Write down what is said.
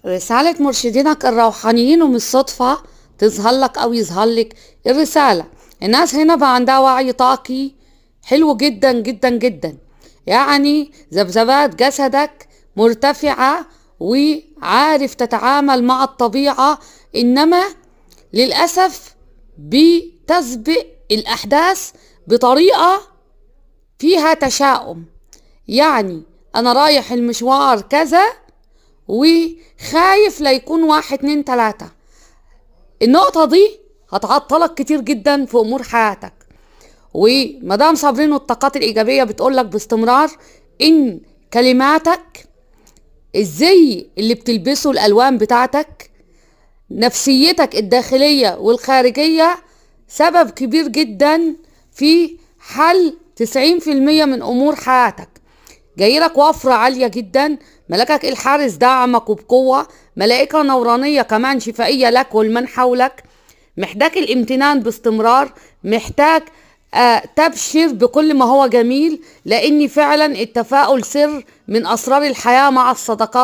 رسالة مرشدينك الروحانيين، ومش صدفة تظهر لك أو يظهر لك الرسالة. الناس هنا بقى عندها وعي طاقي حلو جدا جدا جدا، يعني ذبذبات جسدك مرتفعة وعارف تتعامل مع الطبيعة، إنما للأسف بتسبق الأحداث بطريقة فيها تشاؤم. يعني أنا رايح المشوار كذا وخايف لا يكون 1 2 3. النقطة دي هتعطلك كتير جدا في أمور حياتك. ومدام صابرين والطاقات الإيجابية بتقولك باستمرار إن كلماتك، الزي اللي بتلبسه، الألوان بتاعتك، نفسيتك الداخلية والخارجية سبب كبير جدا في حل 90% من أمور حياتك. جايلك وفرة عالية جدا، ملكك الحارس دعمك وبقوة، ملائكة نورانية كمان شفائية لك والمن حولك. محتاج الامتنان باستمرار، محتاج تبشر بكل ما هو جميل، لأن فعلا التفاؤل سر من أسرار الحياة مع الصدقات.